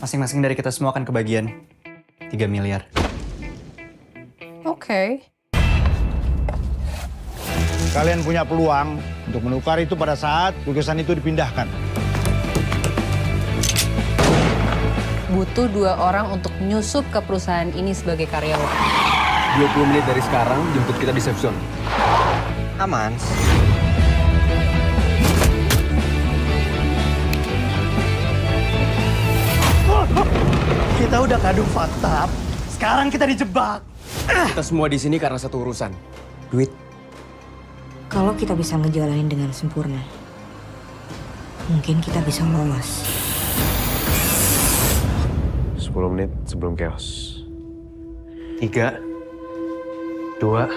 Masing-masing dari kita semua akan kebagian 3 miliar. Oke. Kalian punya peluang untuk menukar itu pada saat lukisan itu dipindahkan. Butuh 2 orang untuk nyusup ke perusahaan ini sebagai karyawan. 20 menit dari sekarang jemput kita di safe zone. Aman. Kita udah kadu fakta, sekarang kita dijebak. Kita semua di sini karena satu urusan, duit. Kalau kita bisa ngejalanin dengan sempurna, mungkin kita bisa lolos. 10 menit sebelum chaos. 3, 2,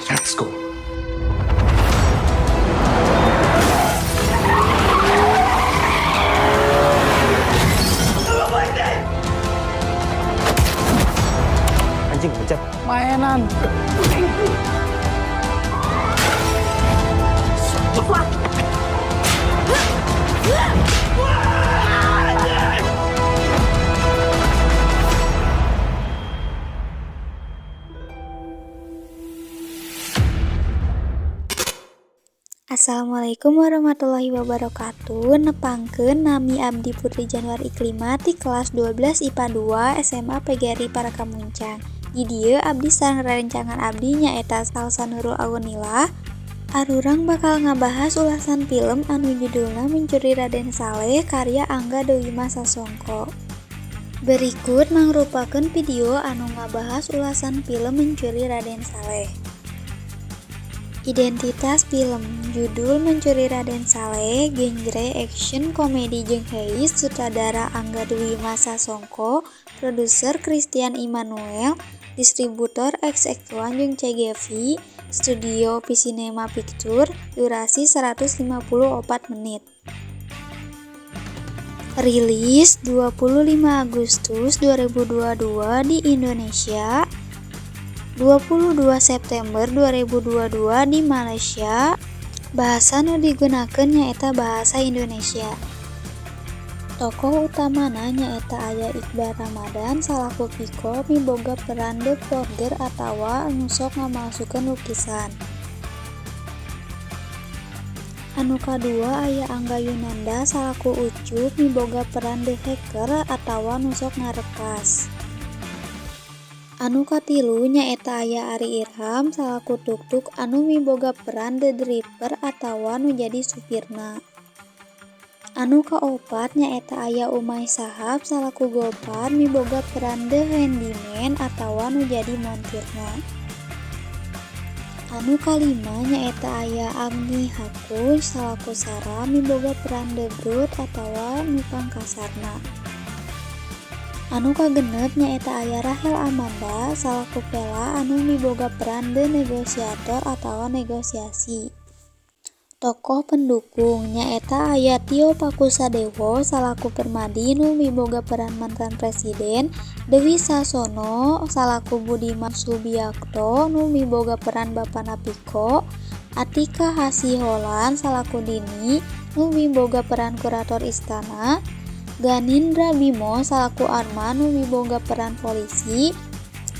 let's go. Anjing, pencet. Mainan. Assalamualaikum warahmatullahi wabarakatuh. Nepangkeun nami abdi Putri Januar Iklima ti kelas 12 IPA 2 SMA PGRI Parakamuncang. Di dieu abdi sareng rerencangan abdi nyaeta Salsa Nurul Aunillah. Arurang bakal ngabahas ulasan film anu judulna Mencuri Raden Saleh karya Angga Dwimas Sasongko. Berikut mangrupakeun video anu ngabahas ulasan film Mencuri Raden Saleh. Identitas film, judul Mencuri Raden Saleh, genre action komedi jeung heist, sutradara Angga Dwimas Sasongko, produser Christian Immanuel, distributor XX1 jeung CGV, studio Visinema Picture, durasi 154 menit. Rilis 25 Agustus 2022 di Indonesia, 22 September 2022 di Malaysia. Bahasa nu digunakeun nyaeta bahasa Indonesia. Tokoh utamana nyaeta aya Iqbaal Ramadhan salaku Piko miboga peran The Forger atawa anu sok ngamalsukeun lukisan. Anu kadua aya Angga Yunanda salaku Ucup miboga peran The Hacker atawa nu sok ngarekas. Anu katilu nyaeta aya Ari Irham salaku Tuktuk anu miboga peran The Driver atawa nu jadi supirna. Anu kaopat nyaeta aya Umay Sahab salaku Gopar miboga peran The Handyman atawa nu jadi montirna. Anu kalima nyaeta aya Agni Hakun salaku Sarah miboga peran The Brute atawa nu pangkasarna. Anu kagenep nyaeta aya Rahel Amanda salaku Vela anu miboga peran The Negosiator atawa negosiasi. Tokoh pendukung nyaeta aya Tio Pakusadewo salaku Permadi nu miboga peran mantan presiden, Dewi Sasono salaku Budiman Subiakto nu miboga peran Bapana Piko, Atika Hasiholan salaku Dini nu miboga peran kurator istana, Ganindra Bimo salaku Arman nu miboga peran polisi,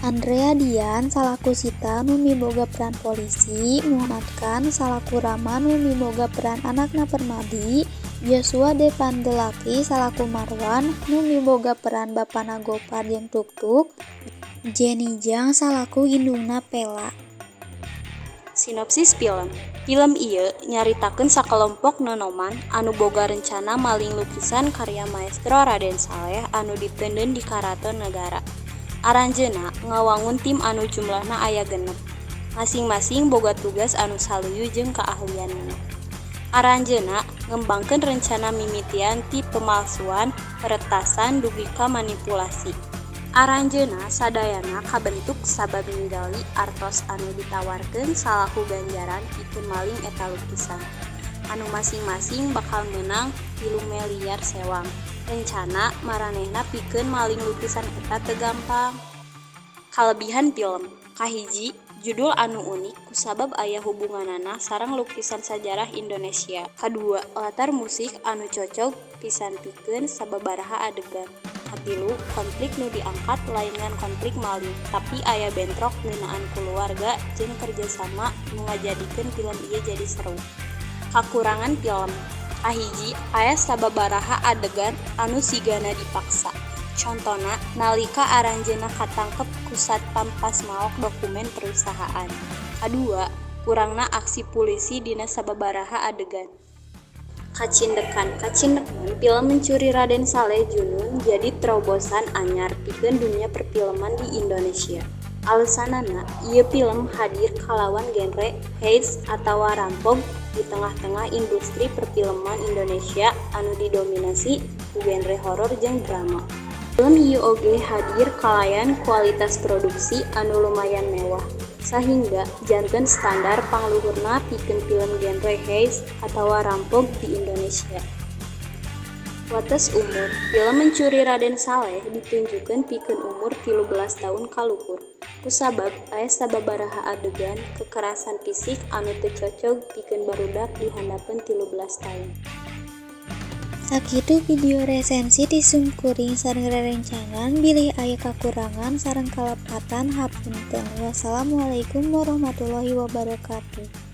Andrea Dian salaku Sita nu miboga peran polisi, Muhammad Khan salaku Rama nu miboga peran anakna Permadi, Joshua De Pandelaki salaku Marwan nu miboga peran Bapana Gopar jeung Tuktuk, Jenny Jang salaku indungna Pela. Sinopsis film. Film ieu nyaritakeun sakelompok nonoman anu boga rencana maling lukisan karya maestro Raden Saleh anu diteundeun di Karaton Negara. Aranjeunna ngawangun tim anu jumlahna aya 6. Masing-masing boga tugas anu saluyu jeung kaahlianana. Aranjeunna ngembangkeun rencana mimitian ti pemalsuan, peretasan dugi ka manipulasi. Aranjeunna sadayana kabentuk sabab ningali artos anu ditawarkeun salaku ganjaran pikeun maling eta lukisan. Anu masing-masing bakal meunang 3 miliar sewang. Rencana maranehna pikeun maling lukisan eta teu gampang. Kalebihan film. Kahiji, Judul anu unik kusabab aya hubunganana sareng lukisan sajarah Indonesia. Kadua, latar musik anu cocog pisan pikeun sababaraha adegan. Katilu, konflik nu diangkat lain ngan konflik maling, tapi aya bentrok ngeunaan kulawarga jeung kerjasama nu ngajadikeun film ieu jadi seru. Kakurangan film. Kahiji, aya sababaraha adegan anu sigana dipaksa. Contona nalika aranjeunna katangkep ku satpam pas maok dokumen perusahaan. Kadua, kurangna aksi pulisi dina sababaraha adegan. Kacindekan. Kacindekan film Mencuri Raden Saleh Junun jadi terobosan anyar pikeun dunia perfilman di Indonesia. Alesanana, ieu film hadir kalawan genre heist atawa rampog di tengah-tengah industri perfilman Indonesia anu didominasi ku genre horor jeung drama. Film ieu oge hadir kalayan kualitas produksi anu lumayan mewah, sahingga janten standar pangluhurna pikeun film genre heist atawa rampog di Indonesia. Wates umur. Film Mencuri Raden Saleh ditunjukkeun pikeun umur 13 taun ka luhur, kusabab aya sababaraha adegan kekerasan fisik anu teu cocog pikeun barudak di handapeun 13 taun. Sakitu video resensi ti simkuring sareng rerencangan, bilih aya kakurangan sareng kalepatan hapunten. Wassalamualaikum warahmatullahi wabarakatuh.